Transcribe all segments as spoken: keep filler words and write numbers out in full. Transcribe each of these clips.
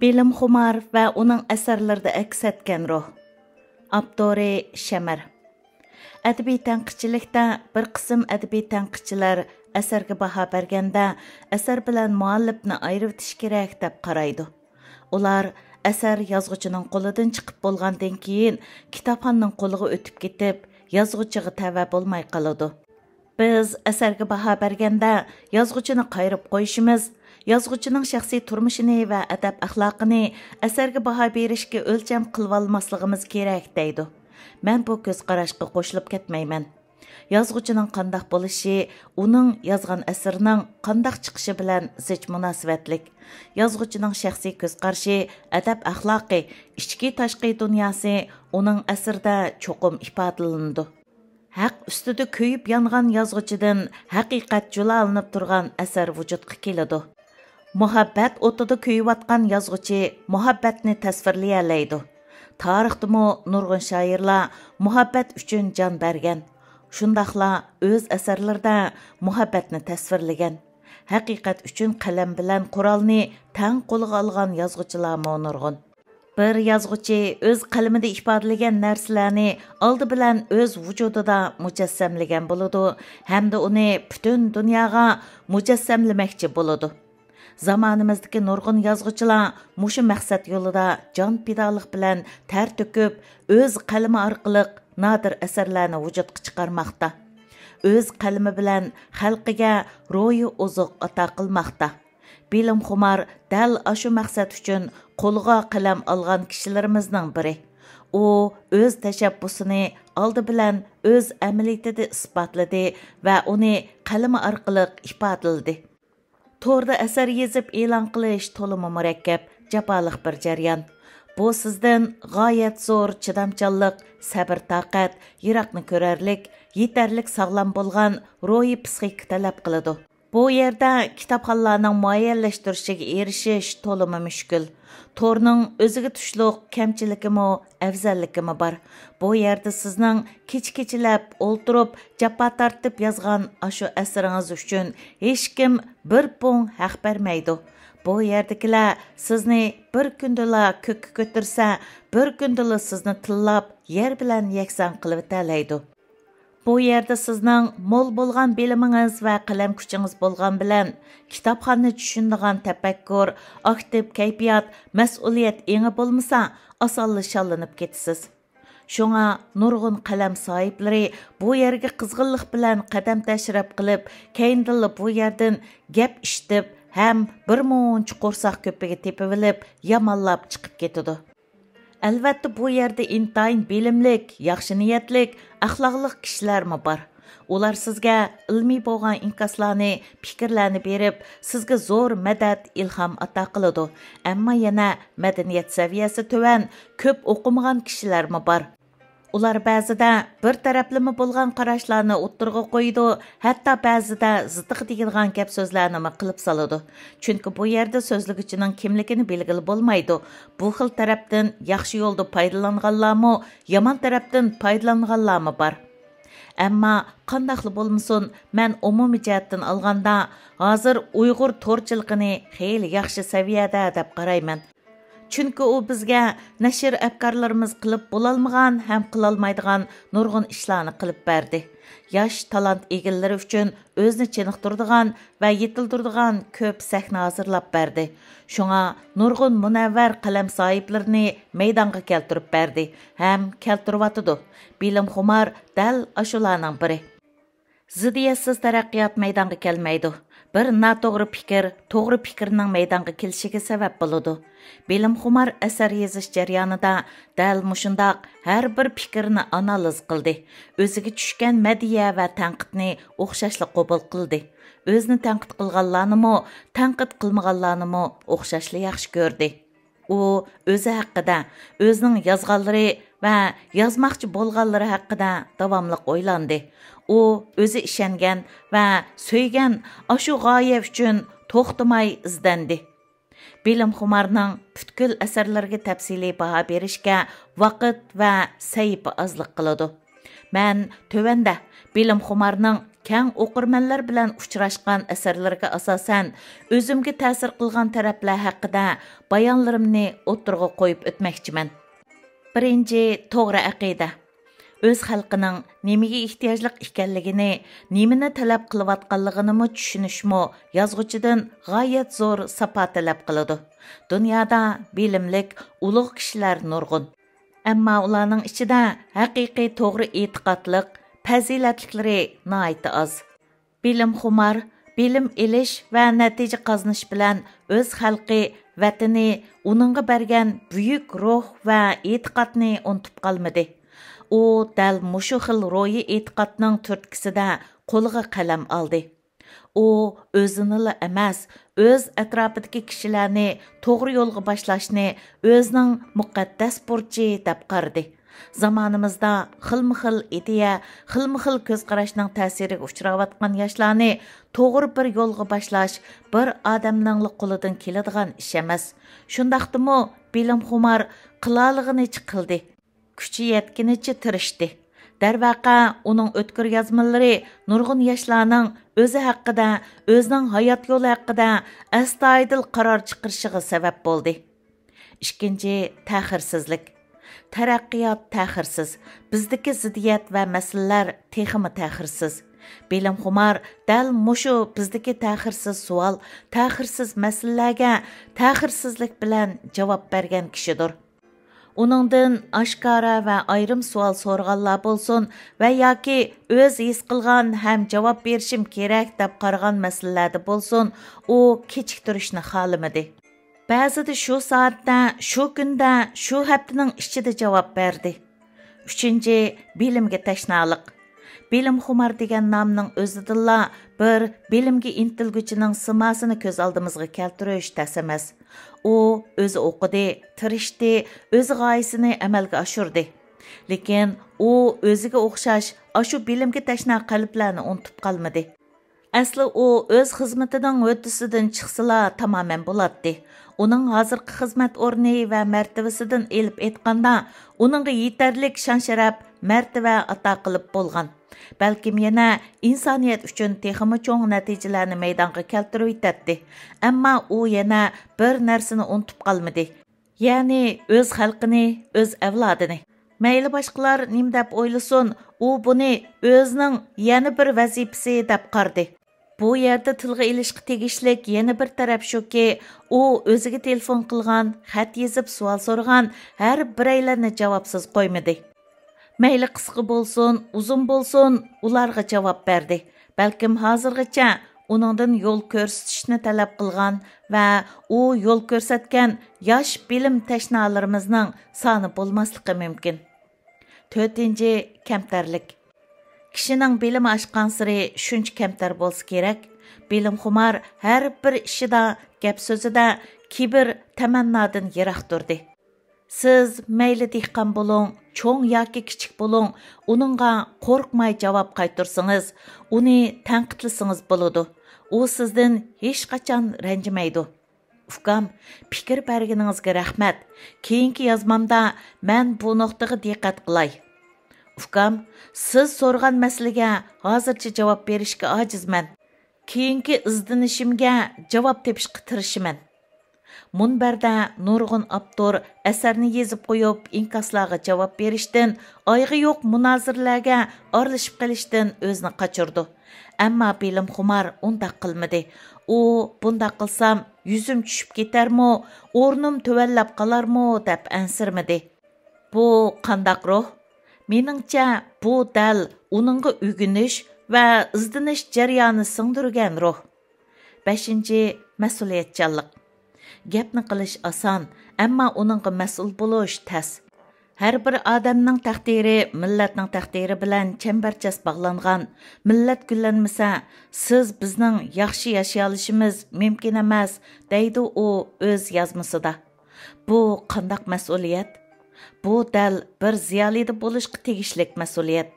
بىلىمخۇمار ۋە ئۇنىڭ ئەسەرلىرىدە ئەكس ئەتكەن روھ. ئاپتورى شەمەر. ئەدەبىي تەنقىدچىلىكتە بىر قىسىم ئەدەبىي تەنقىدچىلەر ئەسەرگە باھا بەرگەندە، ئەسەر بىلەن مۇئەللىپنى ئايرىۋېتىش كېرەك دەپ قارايدۇ. ئۇلار ئەسەر يازغۇچىنىڭ قولىدىن چىقىپ بولغاندىن كېيىن، كىتابخاننىڭ قولىغا ئۆتۈپ كېتىپ، يازغۇچىغا تەۋە بولماي قالىدۇ. بىز ئەسەرگە باھا بەرگەندە، يازغۇچىنى قايرىپ قويۇشىمىز، يازغۇچىنىڭ شەخسىي تۇرمۇشىنى ۋە ئەدەپ-ئەخلاقىنى ئەسەرگە باھا بېرىشكە ئۆلچەم قىلىۋالماسلىقىمىز كېرەك، دەيدۇ. مەن بۇ كۆز قاراشقا قوشۇلۇپ كەتمەيمەن. يازغۇچىنىڭ قانداق بولۇشى ئۇنىڭ يازغان ئەسىرىنىڭ قانداق چىقىشى بىلەن زىچ مۇناسىۋەتلىك. يازغۇچىنىڭ شەخسىي كۆز قارىشى، ئەدەپ-ئەخلاقى، ئىچكى-تاشقى دۇنياسى ئۇنىڭ ئەسىرىدە چوقۇم ئىپادىلىنىدۇ. ھەق ئۈستىدە كۆيۈپ يانغان يازغۇچىدىن ھەقىقەت جۇلالىنىپ تۇرغان ئەسەر ۋۇجۇدقا كېلىدۇ. مۇھەببەت ئوتىدا كۆيۈۋاتقان يازغۇچى مۇھەببەتنى تەسۋىرلىيەلەيدۇ. تارىختىمۇ نۇرغۇن شائىرلار مۇھەببەت ئۈچۈن جان بەرگەن. شۇنداقلا ئۆز ئەسەرلىرىدە مۇھەببەتنى تەسۋىرلىگەن. ھەقىقەت ئۈچۈن قەلەم بىلەن قورالنى تەڭ قولىغا ئالغان يازغۇچىلارمۇ نۇرغۇن. بىر يازغۇچى ئۆز قەلىمىدە ئىپادىلىگەن نەرسىلەرنى ئالدى بىلەن ئۆز ۋۇجۇدىدا مۇجەسسەملىگەن بولىدۇ ھەمدە ئۇنى پۈتۈن دۇنياغا مۇجەسسەملىمەكچى بولىدۇ. زامانىمىزدىكى نۇرغۇن يازغۇچىلار مۇشۇ مەقسەت يولىدا جان پىدالىق بىلەن تەر تۆكۈپ، ئۆز قەلىمى ئارقىلىق نادىر ئەسەرلەرنى ۋۇجۇدقا چىقارماقتا. ئۆز قەلىمى بىلەن خەلقىگە روھىي ئوزۇق ئاتا قىلماقتا. بىلىمخۇمار دەل ئاشۇ مەقسەت ئۈچۈن قولىغا قەلەم ئالغان كىشىلىرىمىزنىڭ بىرى. ئۇ ئۆز تەشەببۇسىنى ئالدى بىلەن ئۆز ئەمەلىيىتىدە ئىسپاتلىدى ۋە ئۇنى قەلىمى ئارقىلىق ئىپادىلىدى. توردا ئەسەر يېزىپ ئېلان قىلىش تولىمۇ مۇرەككەپ، جاپالىق بىر جەريان. بۇ سىزدىن غايەت زور چىدامچانلىق، سەبىر-تاقەت، يىراقنى كۆرەرلىك، يېتەرلىك ساغلام بولغان روھىي پىسخىكا تەلەپ قىلىدۇ. بۇ يەردە كىتابخانلارنىڭ مۇئەييەنلەشتۈرۈشىگە ئېرىشىش تولىمۇ مۈشكۈل. تورنىڭ ئۆزىگە تۇشلۇق كەمچىلىكىمۇ، ئەۋزەللىكىمۇ بار. بۇ يەردە سىزنىڭ كېچە-كېچىلەپ ئولتۇرۇپ، جاپا تارتىپ يازغان ئاشۇ ئەسىرىڭىز ئۈچۈن ھېچكىم بىر پۇڭ ھەق بەرمەيدۇ. بۇ يەردىكىلەر سىزنى بىر كۈندىلا كۆككە كۆتۈرسە، بىر كۈندىلا سىزنى تىللاپ، يەر بىلەن يەكسان قىلىۋېتەلەيدۇ. بۇ يەردە سىزنىڭ مول بولغان بىلىمىڭىز ۋە قەلەم كۈچىڭىز بولغان بىلەن، كىتابخاننى چۈشىنىدىغان تەپەككۇر، ئاكتىپ كەيپىيات، مەسئۇلىيەت ئېڭى بولمىسا، ئاسانلا شاللىنىپ كېتىسىز. شۇڭا نۇرغۇن قەلەم ساھىبلىرى بۇ يەرگە قىزغىنلىق بىلەن قەدەم تەشرىپ قىلىپ، كەينىدىنلا بۇ يەردىن گەپ ئىشىتىپ ھەم بىر مۇنچە قورساق كۆپۈكى تېپىۋېلىپ، يامانلاپ چىقىپ كېتىدۇ. ئەلۋەتتە، بۇ يەردە ئىنتايىن بىلىملىك، ياخشى نىيەتلىك، ئەخلاقلىق كىشىلەرمۇ بار. ئۇلار سىزگە ئىلمىي بولغان ئىنكاسلارنى، پىكىرلەرنى بېرىپ، سىزگە زور مەدەت، ئىلھام ئاتا قىلىدۇ. ئەمما يەنە مەدەنىيەت سەۋىيەسى تۆۋەن، كۆپ ئوقۇمىغان كىشىلەرمۇ بار. ئۇلار بەزىدە بىر تەرەپلىمە بولغان قاراشلارنى ئوتتۇرىغا قويىدۇ، ھەتتا بەزىدە زىتىغا تېگىدىغان گەپ-سۆزلەرنىمۇ قىلىپ سالىدۇ. چۈنكى بۇ يەردە سۆزلىگۈچىنىڭ كىملىكىنى بىلگىلى بولمايدۇ. بۇ خىل تەرەپتىن ياخشى يولدا پايدىلانغانلارمۇ، يامان تەرەپتىن پايدىلانغانلارمۇ بار. ئەمما قانداقلا بولمىسۇن، مەن ئومۇمىي جەھەتتىن ئالغاندا، ھازىر ئۇيغۇر تورچىلىقىنى خېلى ياخشى سەۋىيەدە دەپ قارايمەن. چۈنكى ئۇ بىزگە نەشر ئەپكارلىرىمىز قىلىپ بولالمىغان ھەم قىلالمايدىغان نۇرغۇن ئىشلارنى قىلىپ بەردى. ياش تالانت ئىگىلىرى ئۈچۈن ئۆزىنى چېنىقتۇرىدىغان ۋە يېتىلدۈرىدىغان كۆپ سەھنە ھازىرلاپ بەردى. شۇڭا نۇرغۇن مۇنەۋۋەر قەلەم ساھىبلىرىنى مەيدانغا كەلتۈرۈپ بەردى ھەم كەلتۈرۈۋاتىدۇ. بىلىمخۇمار دەل ئاشۇلارنىڭ بىرى. زىددىيەتسىز تەرەققىيات مەيدانغا كەلمەيدۇ. بىر ناتوغرا پىكىر توغرا پىكىرنىڭ مەيدانغا كېلىشىگە سەۋەب بولىدۇ. بىلىمخۇمار ئەسەر يېزىش جەريانىدا دەل مۇشۇنداق ھەر بىر پىكىرنى ئانالىز قىلدى. ئۆزىگە چۈشكەن مەدھىيە ۋە تەنقىدنى ئوخشاشلا قوبۇل قىلدى. ئۆزىنى تەنقىد قىلغانلارنىمۇ، تەنقىد قىلمىغانلارنىمۇ ئوخشاشلا ياخشى كۆردى. ئۇ ئۆزى ھەققىدە، ئۆزىنىڭ يازغانلىرى ۋە يازماقچى بولغانلىرى ھەققىدە داۋاملىق ئويلاندى. ئۇ ئۆزى ئىشەنگەن ۋە سۆيگەن ئاشۇ غايە ئۈچۈن توختىماي ئىزدەندى. بىلىمخۇمارنىڭ پۈتكۈل ئەسەرلىرىگە تەپسىلىي باھا بېرىشكە ۋاقىت ۋە سەھىپە ئازلىق قىلىدۇ. مەن تۆۋەندە بىلىمخۇمارنىڭ كەڭ ئوقۇرمەنلەر بىلەن ئۇچراشقان ئەسەرلىرىگە ئاساسەن، ئۆزۈمگە تەسىر قىلغان تەرەپلەر ھەققىدە بايانلىرىمنى ئوتتۇرىغا قويۇپ ئۆتمەكچىمەن. بىرىنچى، توغرا ئەقىدە. ئۆز خەلقىنىڭ نېمىگە ئېھتىياجلىق ئىكەنلىكىنى، نېمىنى تەلەپ قىلىۋاتقانلىقىنىمۇ چۈشىنىشمۇ يازغۇچىدىن غايەت زور ساپا تەلەپ قىلىدۇ. دۇنيادا بىلىملىك، ئۇلۇغ كىشىلەر نۇرغۇن. ئەمما ئۇلارنىڭ ئىچىدە ھەقىقىي توغرا ئېتىقادلىق، پەزىلەتلىكلىرى ناھايىتى ئاز. بىلىمخۇمار، بىلىم ئېلىش ۋە نەتىجە قازىنىش بىلەن ئۆز خەلقى، ۋەتىنى، ئۇنىڭغا بەرگەن بۈيۈك روھ ۋە ئېتىقادنى ئۇنتۇپ قالمىدى. ئۇ دەل مۇشۇ خىل روھىي ئېتىقادنىڭ تۈرتكىسىدە قولىغا قەلەم ئالدى. ئۇ ئۆزىنىلا ئەمەس، ئۆز ئەتراپىدىكى كىشىلەرنى توغرا يولغا باشلاشنى ئۆزىنىڭ مۇقەددەس بۇرچى دەپ قارىدى. زامانىمىزدا خىلمۇ خىل ئىدىيە، خىلمۇ خىل كۆز قاراشنىڭ تەسىرىگە ئۇچراۋاتقان ياشلارنى توغرا بىر يولغا باشلاش بىر ئادەمنىڭلا قولىدىن كېلىدىغان ئىش ئەمەس. شۇنداقتىمۇ بىلىمخۇمار قىلالىغىنىچە قىلدى. كۈچى يەتكىنىچە تىرىشتى. دەرۋەقە، ئۇنىڭ ئۆتكۈر يازمىلىرى نۇرغۇن ياشلارنىڭ ئۆزى ھەققىدە، ئۆزىنىڭ ھايات يولى ھەققىدە ئەستايىدىل قارار چىقىرىشىغا سەۋەب بولدى. ئىككىنچى، تەخىرسىزلىك. تەرەققىيات تەخىرسىز، بىزدىكى زىددىيەت ۋە مەسىلىلەر تېخىمۇ تەخىرسىز. بىلىمخۇمار دەل مۇشۇ بىزدىكى تەخىرسىز سوئال، تەخىرسىز مەسىلىلەرگە تەخىرسىزلىك بىلەن جاۋاب بەرگەن كىشىدۇر. ئۇنىڭدىن ئاشكارا ۋە ئايرىم سوئال سورىغانلار بولسۇن ۋە ياكى ئۆز ھېس قىلغان ھەم جاۋاب بېرىشىم كېرەك دەپ قارىغان مەسىلىلەردە بولسۇن، ئۇ كېچىكتۈرۈشنى خالىمىدى. بەزىدە شۇ سائەتتە، شۇ كۈندە، شۇ ھەپتىنىڭ ئىچىدە جاۋاب بەردى. ئۈچىنچى، بىلىمگە تەشنالىق. بىلىمخۇمار دېگەن نامنىڭ ئۆزىدىنلا بىر بىلىمگە ئىنتىلگۈچىنىڭ سىماسىنى كۆز ئالدىمىزغا كەلتۈرۈش تەس ئەمەس. ئۇ ئۆزى ئوقۇدى، تىرىشتى، ئۆز غايىسىنى ئەمەلگە ئاشۇردى. لېكىن ئۇ ئۆزىگە ئوخشاش ئاشۇ بىلىمگە تەشنا قەلبلەرنى ئۇنتۇپ قالمىدى. ئەسلى ئۇ ئۆز خىزمىتىنىڭ ھۆددىسىدىن چىقسىلا تامامەن بولاتتى. ئۇنىڭ ھازىرقى خىزمەت ئورنى ۋە مەرتىۋىسىدىن ئېلىپ ئېيتقاندا، ئۇنىڭغا يېتەرلىك شان-شەرەپ، مەرتىۋە ئاتا قىلىپ بولغان. بەلكىم يەنە ئىنسانىيەت ئۈچۈن تېخىمۇ چوڭ نەتىجىلەرنى مەيدانغا كەلتۈرۈۋېتەتتى. ئەمما ئۇ يەنە بىر نەرسىنى ئۇنتۇپ قالمىدى. يەنى ئۆز خەلقىنى، ئۆز ئەۋلادىنى. مەيلى باشقىلار نېمە دەپ ئويلىسۇن، ئۇ بۇنى ئۆزىنىڭ يەنە بىر ۋەزىپىسى دەپ قارىدى. بۇ يەردە تىلغا ئېلىشقا تېگىشلىك يەنە بىر تەرەپ شۇكى، ئۇ ئۆزىگە تېلېفون قىلغان، خەت يېزىپ سوئال سورىغان ھەر بىرەيلەننى جاۋابسىز قويمىدى. مەيلى قىسقا بولسۇن، ئۇزۇن بولسۇن، ئۇلارغا جاۋاب بەردى. بەلكىم ھازىرغىچە ئۇنىڭدىن يول كۆرسىتىشنى تەلەپ قىلغان ۋە ئۇ يول كۆرسەتكەن ياش بىلىم تەشنالىرىمىزنىڭ سانى بولماسلىقى مۇمكىن. تۆتىنچى، كەمتەرلىك. كىشىنىڭ بىلىمى ئاشقانسېرى شۇنچە كەمتەر بولسا كېرەك، بىلىمخۇمار ھەر بىر ئىشىدا، گەپ سۆزىدە كىبىر، تەمەننادىن يىراق تۇردى. سىز مەيلى دېھقان بولۇڭ، چوڭ ياكى كىچىك بولۇڭ، ئۇنىڭغا قورقماي جاۋاب قايتۇرسىڭىز، ئۇنى تەنقىدلىسىڭىز بولىدۇ. ئۇ سىزدىن ھېچقاچان رەنجىمەيدۇ. ئۇكام، پىكىر بەرگىنىڭىزگە رەھمەت. كېيىنكى يازمامدا مەن بۇ نۇقتىغا دىققەت قىلاي. ئۇكام، سىز سورىغان مەسىلىگە ھازىرچە جاۋاب بېرىشكە ئاجىزمەن. كېيىنكى ئىزدىنىشىمگە جاۋاب تېپىشقا تىرىشىمەن. مۇنبەردە نۇرغۇن ئاپتور ئەسەرنى يېزىپ قويۇپ، ئىنكاسلارغا جاۋاب بېرىشتىن، ئايىغى يوق مۇنازىرىلەرگە ئارىلىشىپ قېلىشتىن ئۆزىنى قاچۇرىدۇ. ئەمما بىلىمخۇمار ئۇنداق قىلمىدى. ئۇ، بۇنداق قىلسام، يۈزۈم چۈشۈپ كېتەرمۇ، ئورنۇم تۆۋەنلەپ قالارمۇ دەپ ئەنسىرىمىدى. بۇ قانداق روھ؟ مېنىڭچە، بۇ دەل ئۇنىڭغا ئۆگىنىش ۋە ئىزدىنىش جەريانى سىڭدۈرگەن روھ. بەشىنچى، مەسئۇلىيەتچانلىق. گەپنى قىلىش ئاسان، ئەمما ئۇنىڭغا مەسئۇل بولۇش تەس. ھەر بىر ئادەمنىڭ تەقدىرى مىللەتنىڭ تەقدىرى بىلەن چەمبەرچاس باغلانغان. مىللەت گۈللەنمىسە، سىز بىزنىڭ ياخشى ياشىيالىشىمىز مۇمكىن ئەمەس، دەيدۇ ئۇ ئۆز يازمىسىدا. بۇ قانداق مەسئۇلىيەت؟ بۇ دەل بىر زىيالىيدا بولۇشقا تېگىشلىك مەسئۇلىيەت.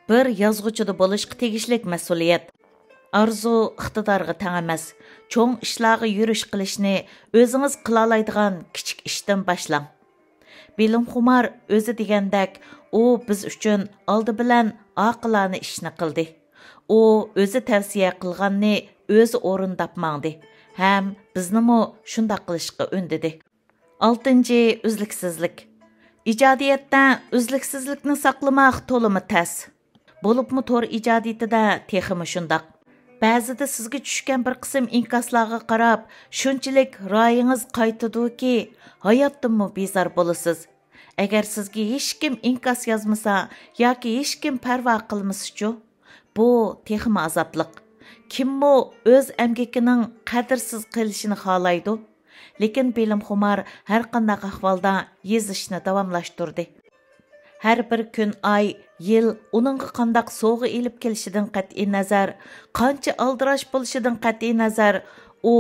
بىر يازغۇچىدا بولۇشقا تېگىشلىك مەسئۇلىيەت. ئارزۇ ئىقتىدارغا تەڭ ئەمەس. چوڭ ئىشلارغا يۈرۈش قىلىشنى ئۆزىڭىز قىلالايدىغان كىچىك ئىشتىن باشلاڭ. بىلىمخۇمار ئۆزى دېگەندەك، ئۇ بىز ئۈچۈن ئالدى بىلەن ئاقىلانە ئىشنى قىلدى. ئۇ ئۆزى تەۋسىيە قىلغاننى ئۆزى ئورۇنداپ ماڭدى ھەم بىزنىمۇ شۇنداق قىلىشقا ئۈندىدى. ئالتىنچى، ئۈزلۈكسىزلىك. ئىجادىيەتتە ئۈزلۈكسىزلىكنى ساقلىماق تولىمۇ تەس. بولۇپمۇ تور ئىجادىيىتىدە تېخىمۇ شۇنداق. بەزىدە سىزگە چۈشكەن بىر قىسىم ئىنكاسلارغا قاراپ، شۇنچىلىك رايىڭىز قايتىدۇكى، ھاياتتىنمۇ بىزار بولىسىز. ئەگەر سىزگە ھېچكىم ئىنكاس يازمىسا ياكى ھېچكىم پەرۋا قىلمىسىچۇ؟ بۇ تېخىمۇ ئازابلىق. كىممۇ ئۆز ئەمگىكىنىڭ قەدىرسىز قېلىشىنى خالايدۇ؟ لېكىن بىلىمخۇمار ھەرقانداق ئەھۋالدا يېزىشنى داۋاملاشتۇردى. ھەر بىر كۈن، ئاي، يىل ئۇنىڭغا قانداق سوۋغا ئېلىپ كېلىشىدىن قەتئىينەزەر، قانچە ئالدىراش بولۇشىدىن قەتئىينەزەر، ئۇ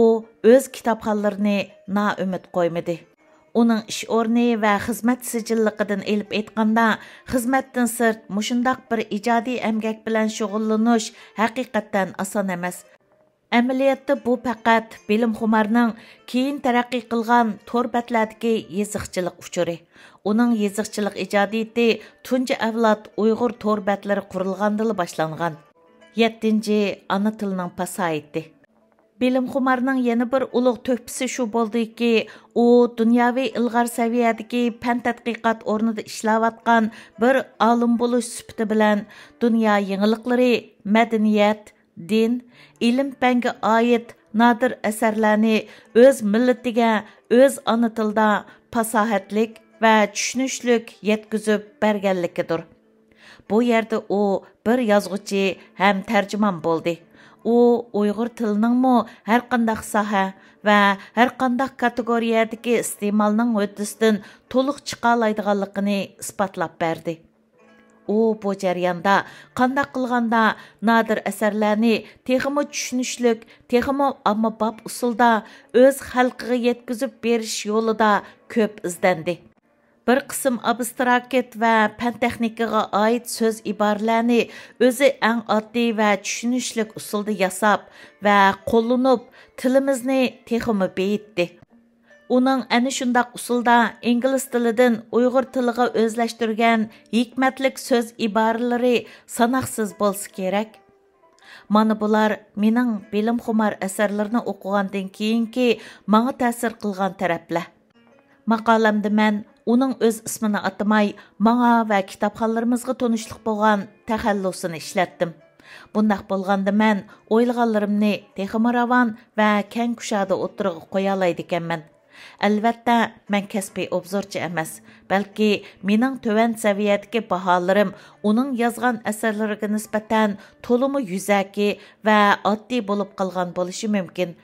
ئۆز كىتابخانلىرىنى نائۈمىد قويمىدى. ئۇنىڭ ئىش ئورنى ۋە خىزمەت سىجىللىقىدىن ئېلىپ ئېيتقاندا، خىزمەتتىن سىرت مۇشۇنداق بىر ئىجادىي ئەمگەك بىلەن شۇغۇللىنىش ھەقىقەتەن ئاسان ئەمەس. ئەمەلىيەتتە بۇ پەقەت بىلىمخۇمارنىڭ كېيىن تەرەققىي قىلغان تور بەتلەردىكى يېزىقچىلىق ئۇچۇرى. ئۇنىڭ يېزىقچىلىق ئىجادىيىتى تۇنجى ئەۋلاد ئۇيغۇر تور بەتلىرى قۇرۇلغاندىلا باشلانغان. يەتتىنچى، ئانا تىلنىڭ پاساھىتى. بىلىمخۇمارنىڭ يەنە بىر ئۇلۇغ تۆھپىسى شۇ بولدىكى، ئۇ دۇنياۋى ئىلغار سەۋىيەدىكى پەن تەتقىقات ئورنىدا ئىشلەۋاتقان بىر ئالىم بولۇش سۈپىتى بىلەن دۇنيا يېڭىلىقلىرى، مەدەنىيەت، دىن، ئىلىم-پەنگە ئائىت نادىر ئەسەرلەرنى ئۆز مىللىتىگە ئۆز ئانا تىلىدا پاساھەتلىك ۋە چۈشىنىشلىك يەتكۈزۈپ بەرگەنلىكىدۇر. بۇ يەردە ئۇ بىر يازغۇچى ھەم تەرجىمان بولدى. ئۇ ئۇيغۇر تىلىنىڭمۇ ھەرقانداق ساھە ۋە ھەرقانداق كاتېگورىيەدىكى ئىستېمالنىڭ ھۆددىسىدىن تولۇق چىقالايدىغانلىقىنى ئىسپاتلاپ بەردى. ئۇ بۇ جەرياندا قانداق قىلغاندا نادىر ئەسەرلەرنى تېخىمۇ چۈشىنىشلىك، تېخىمۇ ئاممىباب ئۇسۇلدا ئۆز خەلقىگە يەتكۈزۈپ بېرىش يولىدا كۆپ ئىزدەندى. بىر قىسىم ئابستراكت ۋە پەن تېخنىكىغا ئائىت سۆز ئىبارىلەرنى ئۆزى ئەڭ ئاددىي ۋە چۈشىنىشلىك ئۇسۇلدا ياساپ ۋە قوللىنىپ، تىلىمىزنى تېخىمۇ بېيىتتى. ئۇنىڭ ئەنە شۇنداق ئۇسۇلدا ئىنگلىز تىلىدىن ئۇيغۇر تىلىغا ئۆزلەشتۈرگەن ھېكمەتلىك سۆز ئىبارىلىرى ساناقسىز بولسا كېرەك. مانا بۇلار مېنىڭ بىلىمخۇمار ئەسەرلىرىنى ئوقۇغاندىن كېيىنكى ماڭا تەسىر قىلغان تەرەپلەر. ماقالەمدە مەن ئۇنىڭ ئۆز ئىسمىنى ئاتىماي، ماڭا ۋە كىتابخانلىرىمىزغا تونۇشلۇق بولغان تەخەللۇسىنى ئىشلەتتىم. بۇنداق بولغاندا مەن ئويلىغانلىرىمنى تېخىمۇ راۋان ۋە كەڭ كۇشادە ئوتتۇرىغا قويالايدىكەنمەن. ئەلۋەتتە، مەن كەسپىي ئوبزورچى ئەمەس، بەلكى مېنىڭ تۆۋەن سەۋىيەدىكى باھالىرىم ئۇنىڭ يازغان ئەسەرلىرىگە نىسبەتەن تولىمۇ يۈزەكى ۋە ئاددىي بولۇپ قالغان بولۇشى مۇمكىن.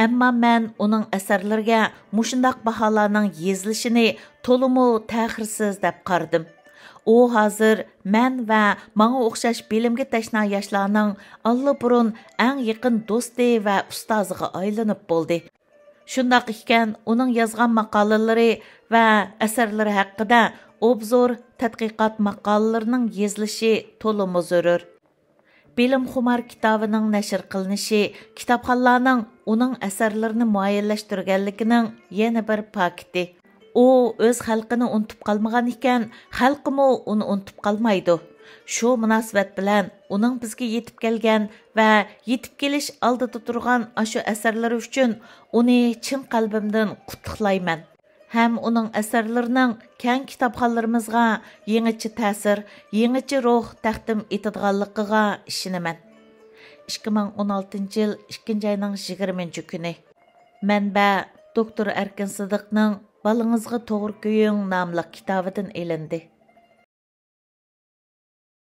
ئەمما مەن ئۇنىڭ ئەسەرلىرىگە مۇشۇنداق باھالارنىڭ يېزىلىشىنى تولىمۇ تەخىرسىز دەپ قارىدىم. ئۇ ھازىر مەن ۋە ماڭا ئوخشاش بىلىمگە تەشنا ياشلارنىڭ ئاللىبۇرۇن ئەڭ يېقىن دوستى ۋە ئۇستازىغا ئايلىنىپ بولدى. شۇنداق ئىكەن، ئۇنىڭ يازغان ماقالىلىرى ۋە ئەسەرلىرى ھەققىدە ئوبزور، تەتقىقات ماقالىلىرىنىڭ يېزىلىشى تولىمۇ زۆرۈر. بىلىمخۇمار كىتابىنىڭ نەشر قىلىنىشى كىتابخانلارنىڭ ئۇنىڭ ئەسەرلىرىنى مۇئەييەنلەشتۈرگەنلىكىنىڭ يەنە بىر پاكىتى. ئۇ ئۆز خەلقىنى ئۇنتۇپ قالمىغان ئىكەن، خەلقىمۇ ئۇنى ئۇنتۇپ قالمايدۇ. شۇ مۇناسىۋەت بىلەن ئۇنىڭ بىزگە يېتىپ كەلگەن ۋە يېتىپ كېلىش ئالدىدا تۇرغان ئاشۇ ئەسەرلىرى ئۈچۈن ئۇنى چىن قەلبىمدىن قۇتلۇقلايمەن. ھەم ئۇنىڭ ئەسەرلىرىنىڭ كەڭ كىتابخانلىرىمىزغا يېڭىچە تەسىر، يېڭىچە روھ تەقدىم ئېتىدىغانلىقىغا ئىشىنىمەن. ئىككى مىڭ ئون ئالتىنچى يىل ئىككىنچى ئاينىڭ يىگىرمىنچى كۈنى. مەنبە: دوكتور ئەركىن سىدىقنىڭ بالىڭىزغا توغرا كۆيۈڭ ناملىق كىتابىدىن ئېلىندى.